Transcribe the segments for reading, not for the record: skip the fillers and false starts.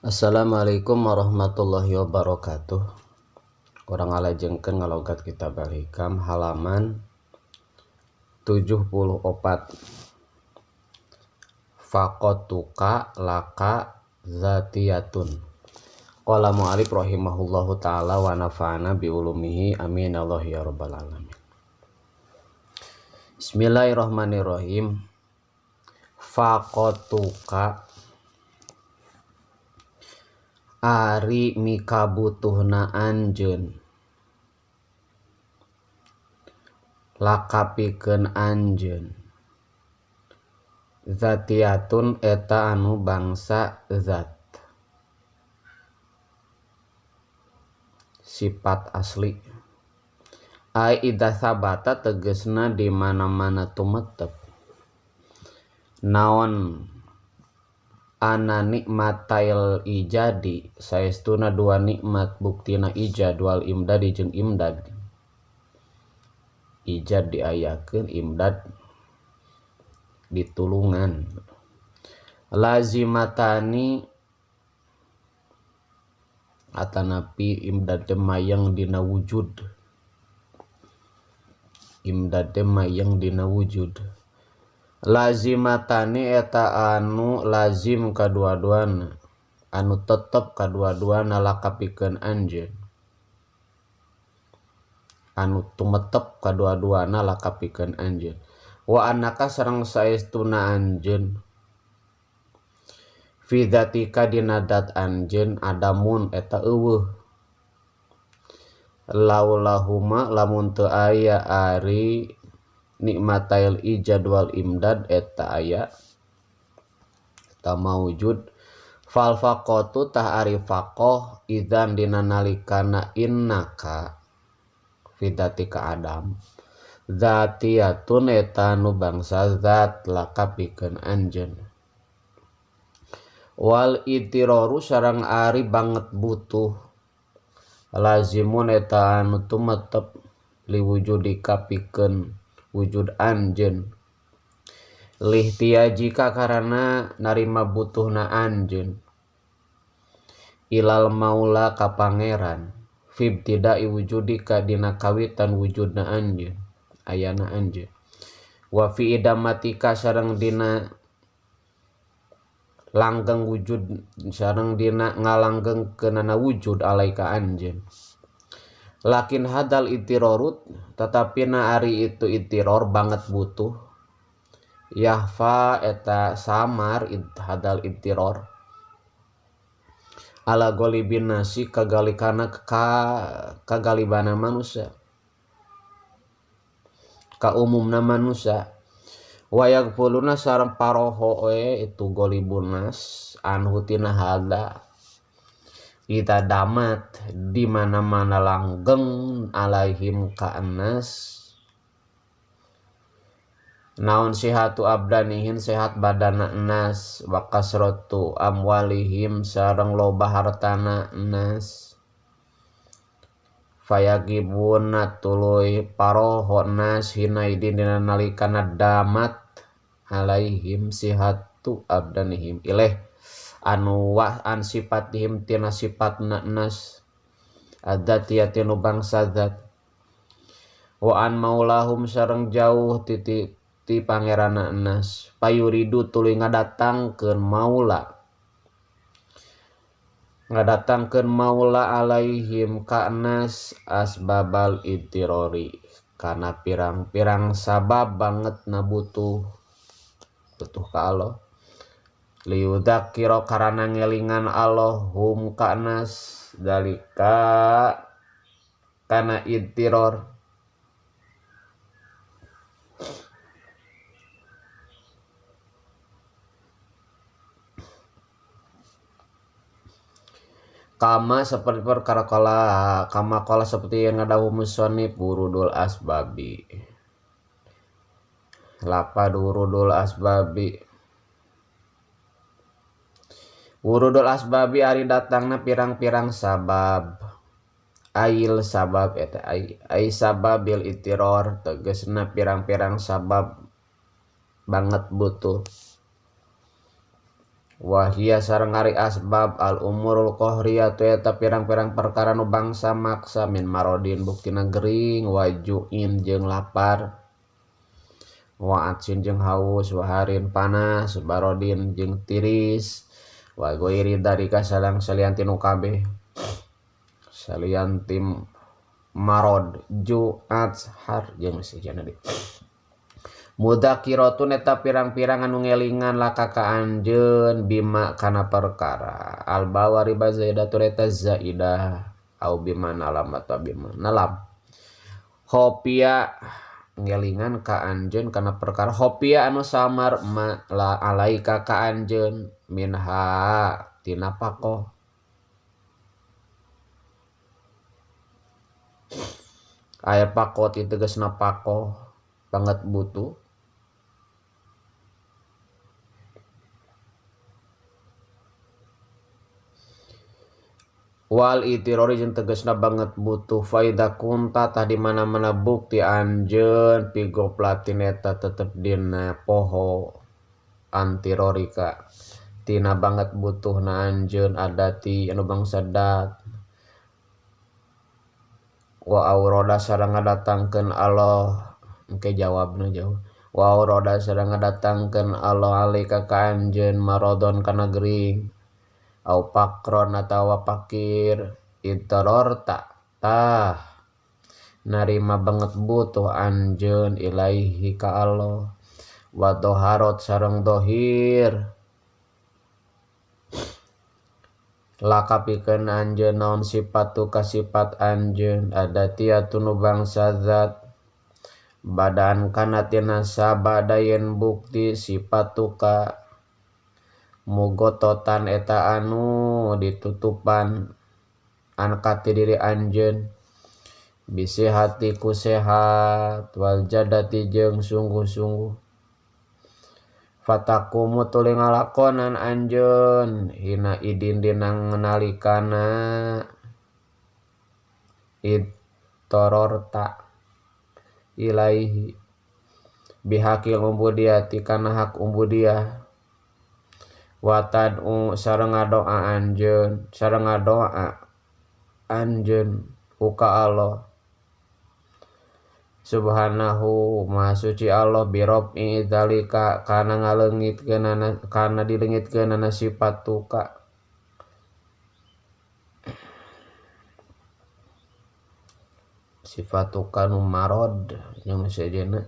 Assalamualaikum warahmatullahi wabarakatuh. Urang ngalajengkeun ngalogat Kitab Al-Hikam halaman 74. Faqatuka laka zatiyatun. Qala mu'alif rahimahullahu ta'ala wa nafa'ana bi ulumihi amin Allah ya rabbal alamin. Bismillahirrahmanirrahim. Faqatuka ari mikabutuhna anjeun lakapikeun anjeun zatiyatun eta anu bangsa zat sifat asli ai idza sabata tegesna di mana-mana tumetep naon ana nikmatail ijadi saestuna dua nikmat buktina ijad wal imdad jeung imdad ijad diayakeun imdad ditulungan lazimatani atanapi imdad teh mayang dina wujud imdad teh mayang dina wujud lazimatani eta anu lazim kadua-duana anu tetep kadua-duana lakapikeun anjeun anu tumetep kadua-duana lakapikeun anjeun wa annaka sareng saestuna anjeun fi dzatika dina dat anjeun adamun eta eueuh laulahuma lamun teu aya ari nikmatail ijad wal imdad eta aya eta maujud fal faqatu tah ari faqah idzan dina nalikana innaka fi dzatika adam zatiyatun eta nu bangsa zat lakapikeun anjeun wal itiraru sareng ari banget butuh lazimun eta anu tumetep liwujudika pikeun wujud anjeun lihtiajika karana narima butuhna anjeun ilal maula ka pangeran fibtida'i wujudika dina kawitan wujudna anjeun ayana anjeun wa fi idamatika sareng dina langgeng wujud sareng dina ngalanggengkeunana wujud alaika anjeun lakin hadal itirorut tetapi na ari itu itiror banget butuh yahfa eta samar hadal itiror ala golibin nasi kagalikana ka kagalibana manusia ka umumna manusia wayagfuluna sareng paroho we itu golibun nas anhu tina hada ita damat di mana-mana langgeng alaihim ka'annas naon sihatu abdanihin sehat badana nas wa kasratu amwalihim sareng loba hartana nas fayagibuna tuluy paroho nas hinaidin dina nalikana damat alaihim sihatu abdanihim ileh anu wa an sifatihim tina sifatna nas adzatiyati nu bangsa zat wa an maulahum sareng jauh ti ti pangeranna nas payuridu tuluy ngadatangkeun maula alaihim ka nas asbabal ittirori kana pirang-pirang sabab banget na butuh butuh ka Allah liyudzakira karana ngelingan Allah hum ka nas dalika kana ittiror kama seperti perkara kala kama kala seperti yang ngadawu musannif wurudul asbabi lapad wurudul asbabi wurudul asbabi ari datangna pirang-pirang sabab ail sabab eta ai sababil itiror tegesna pirang-pirang sabab banget butuh. Wahia sareng ari asbab al umurul qahriyatu eta pirang-pirang perkara nu bangsa maksa min marodin buktina gering wajuin jeung lapar wa atsin jeung haus wa harin panas barodin jeung tiris wa ghairi dzalika sareng salian ti nu kabeh salian ti marod ju har jeung sejenna deui. Mudzakiratun eta pirang-pirang anu ngelingan laka ka anjeun bima kana perkara albawari bazaidatur eta zaidah au bima nalam atau bima nalam hopia ngelingan ka anjeun kana perkara hopia anu samar ma la alaika ka anjeun minha tina pakoh aya pakoh ti tegasna pakoh banget butuh. Wal itirori jeung tegasna banget butuh faida kunta tah di mana-mana bukti anjeun pigoplatin eta tetep dina poho antirorika tina banget butuhna anjeun adati anu bangsa dat wa auroda sareng ngadatangkeun Allah engke jawabna jauh wa auroda sareng ngadatangkeun Allah alika ka anjeun marodon kana gering au pakron atawa pakir itarorta tah narima banget butuh anjeun ilaihi ka Allah wa doharot sareng dohir laka pikeun anjeun naon sifat ka sifat anjeun adatiatu nu bangsa zat badan kana tina sabada yen bukti sifatuka mugototan eta anu ditutupan angkat diri anjeun bisi hatiku sehat wal jadati jeung sungguh-sungguh fatakumu tuluy ngalakonan anjeun hina idin dina nalikana itororta ilaihi bihaqil ubudiyati kana hak ubudiyah watad'u sareng ngadoa anjeun sareng ngadoa anjeun ka Allah subhanahu maha suci Allah birab'i dzalika kana ngaleungitkeunana kana dileungitkeunana sifat tuka sifat tuka nu marad jeung sejenna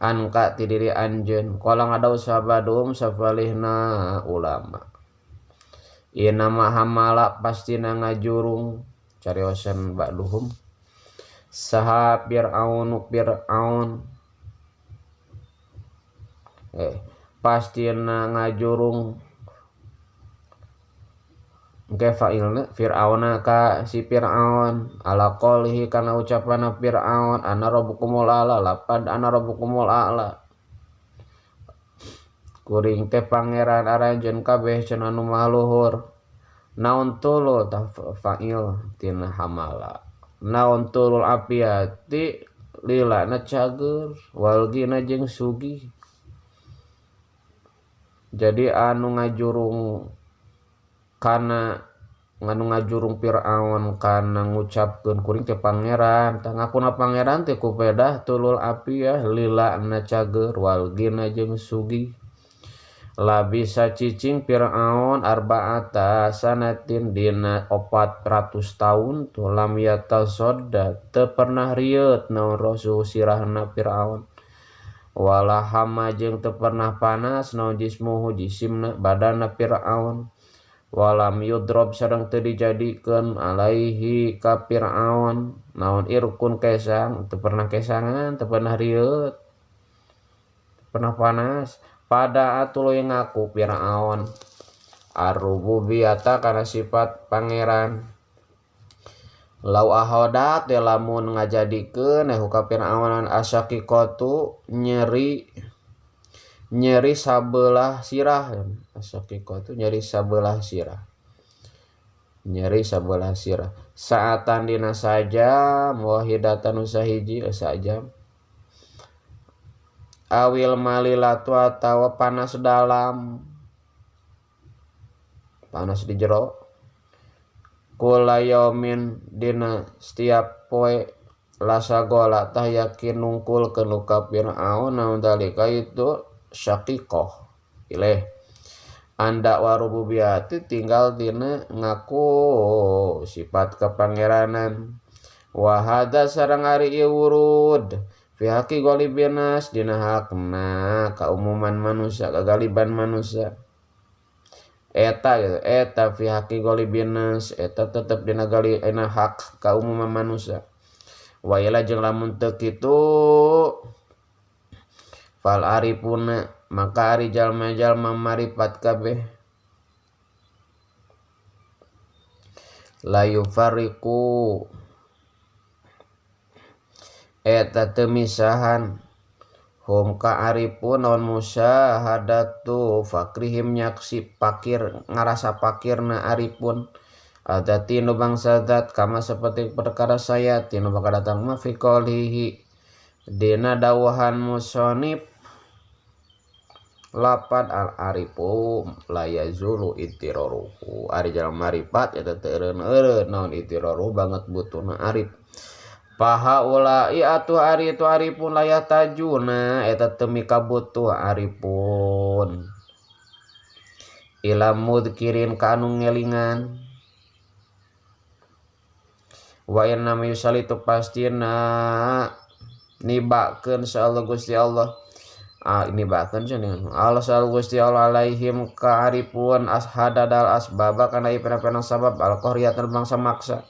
anka ti diri anjeun qala ngadaw sabadum safalihna ulama ieu nama hamala pastina ngajurung cariosan ba'duhum saha fir'aun fir'aun pastina ngajurung engke fa'ilna fir'auna ka si fir'aun ala qolihi kana ucapanna fir'aun ana rabbukumul a'la lapad ana rabbukumul a'la kuring teh pangeran aranjeun kabeh cenah anu maha luhur naon tulul tah fa'il tina hamala naon tulul apiati lilana cager wal gina jeung sugih jadi anu ngajurung kana nganu ngajurung Fir'aun kana ngucapkeun kuring teh pangeran tah ngakuna pangeran teh ku pedah tulul apiah lilana cager wal gina jeung sugih labisa cicing Fir'aun arba'ata sanatin dina 400 tahun tu lam yatasodda teu pernah rieut naon rasul sirahna Fir'aun wala hama jeung teu pernah panas naon jismuhu jisimna badanna Fir'aun walam yudrob sareng teu dijadikeun alaihi ka Fir'aun naon irkun kesang teu pernah kesangan teu pernah rieut pernah panas pada atuloy ngaku Fir'aun ar-rububiyata kana sifat pangeran lau ahodat lamun ngajadikeun ka Fir'aun asyaqiqatu nyeri nyeri sabelah sirah asyaqiqatu nyeri sabelah sirah nyeri sabelah sirah saatan dina sajam wahidatan usahiji sajam Awil malilatu atawa panas dalam panas di jero kula yaumin dina setiap poe lasagola tah yakin nungkulkeun ka Fir'aun naon dalika itu syaqiqah ileh anda warububiyati tinggal dina ngaku sifat kepangeranan wa hadza sareng ari ieu wurud fi haqi golibinas dina hakna kaumuman manusia kagaliban manusia eta gitu eta fi haqi golibinas eta tetep dina gali dina hak kaumuman manusia wa ila jeung lamun teu kitu fal arifuna maka ari jalma-jalma marifat kabeh la yufariqu eta teu misahan hum ka arifun naon musyahadatu fakrihim nyaksi pakir ngarasa pakirna arifun adzati nu bangsa zat kama seperti perkara saya tinu bakal datang ma fi qaulihi dina dawuhan musonib lapad al arifu la yazulu itiraruhu ari jalma marifat eta teu eureun-eureun naon itiraruhu banget butuhna arif paha ulai atuh ari itu arifun layah tajuna eta teu mikabutuh arifun ila mudkirin ka anu ngelingan wa inna yusalitu pastina nibakeun sa Allah Gusti Allah nibakeun cenah Allah sa Gusti Allah alaihim ka arifun ashadadal asbaba kana ieu pira-pira sabab al-qahriyatan bangsa maksa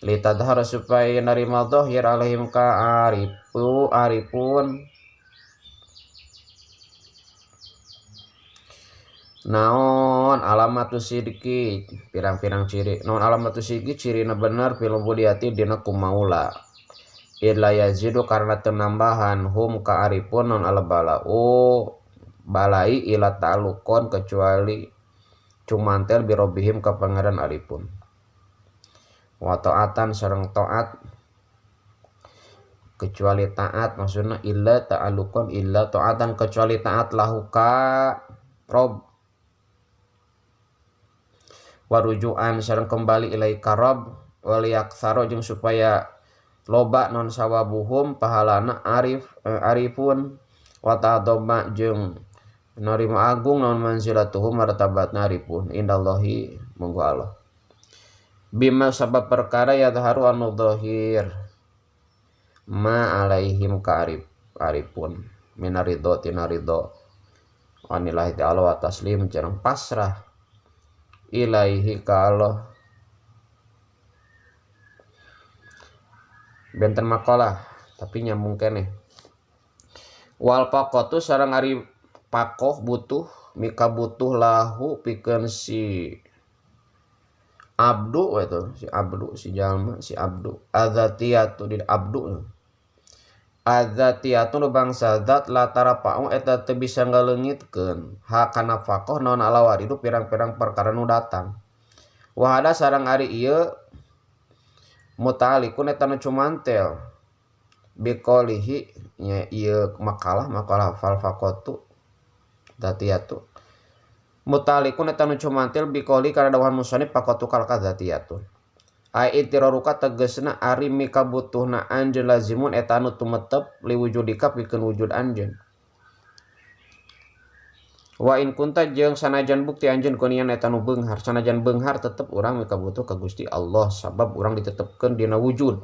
litadhar supaya narima dhahir alaihim ka arifu arifun naon alamatu sidqi pirang-pirang ciri naon alamatu sidqi cirina bener fil ubudiyati dina kumaula illa yazidu karena tenambahan hum ka arifun naon al balau balai ila ta'alluqon kecuali cumantel birobihim ka pangeran arifun wa ta'atan sareng taat kecuali taat maksudna illa ta'alluqon illa ta'atan kecuali taat lahu ka rob warujuan sareng kembali ilaika rob waliyaksaro jeung supaya loba non sawabuhum pahalana arif arifun wa ta'doma jeung narima agung non manzilatuhum martabatna arifun indallahi munggu Allah bima sabab perkara yadharu anu dhahir ma alaihim ka arif arifun minaridho tina ridho anillahi ta'ala wa taslim jeung pasrah ilaihi ka Allah benten makalah tapi nyambung keneh wal faqatu sareng ari pakoh butuh mika butuh lahu pikeun si abdu itu si abdu si jalma si abdu adzatiyatu di abdu adzatiyatu nu bangsa zat la tarapa'u eta teu bisa ngaleungitkeun ha kana faqoh naon alawaridu pirang-pirang perkara nu datang wahada sareng ari ieu muta'alliqun eta nu cumantel biqaulihi nya ieu makalah makalah fal faqatu dzatiyatu muta'alliqun eta nu cumantel biqauli kana dawuhan musannif faqatu kal kadzatiyatun ai itiraruka tegesna ari mikabutuhna anjeun lazimun eta anu tumetep liwujudika pikeun wujud anjeun wa in kunta jeung sanajan bukti anjeun kunian eta nu beunghar sanajan beunghar tetep urang mikabutuh ka Gusti Allah sabab urang ditetepkeun dina wujud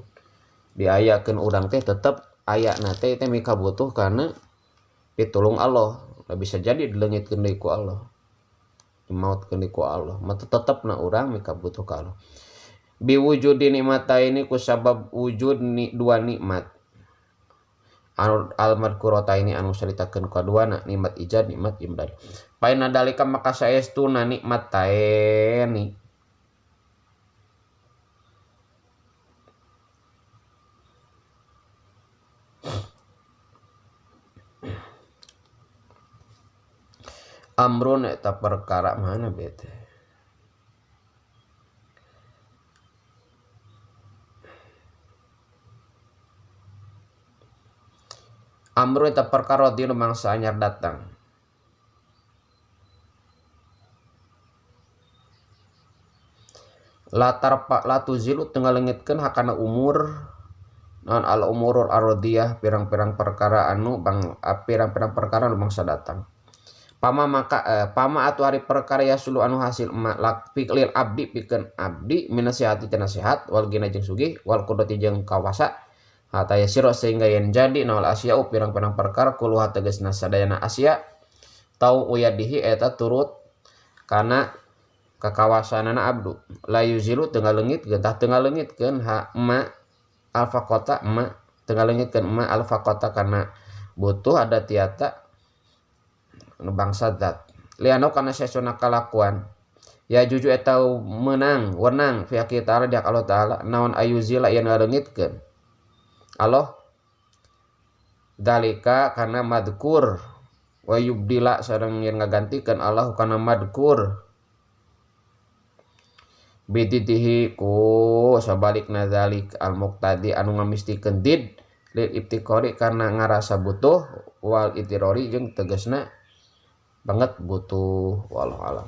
diayakeun urang teh tetep ayana teh teh mikabutuh kana pitulung Allah da bisa jadi dileungitkeun deui ku Allah dimautkeun deui ku Allah mata tetepna urang mikabutuh ka Allah biwujudi nikmataini ku sabab wujud ni dua nikmat al madkurataini anu saritakeun kaduana nikmat ijad nikmat imdad paina dalika maka saestuna nikmat taeni amrun eta perkara mana bete Amru eta perkara dinu mangsa anyar datang. Latar pak latuzilu teu ngalengitkeun hakana umur naon al umurul ardiyah pirang-pirang perkara anu bang pirang-pirang perkara anu bangsa datang. Pama maka pama atuh ari perkara yasulu anu hasil ma lil abdi pikeun abdi minasihati tina sehat wal gina jeung sugih wal qudrati jeung kawasa hatta yasiro sehingga yen jadi naon asya'u pirang-pirang perkara kuluha tegasna sadayana asya tau uyadihi eta turut kana kakawasanana abdu la yuzilu teu ngalengitkeun tah teu ngalengitkeun ha ma alfa kota ma teu ngalengitkeun ma alfa kota kana butuh ada tiata nu bangsa zat liano kana sesona kalakuan ya juju eta menang wenang fi haqi ta'ala di hak Allah ta'ala naon ayuzila yen ngalengitkeun Allah dalika kana madkur wa yubdila sareng yen ngagantikeun Allah kana madkur biditihi ku sabalikna zalik al muqtadi anu ngamistikeun did lil ibtiqari karena ngarasa butuh wal itirori jeung tegasna banget butuh wallahu alam.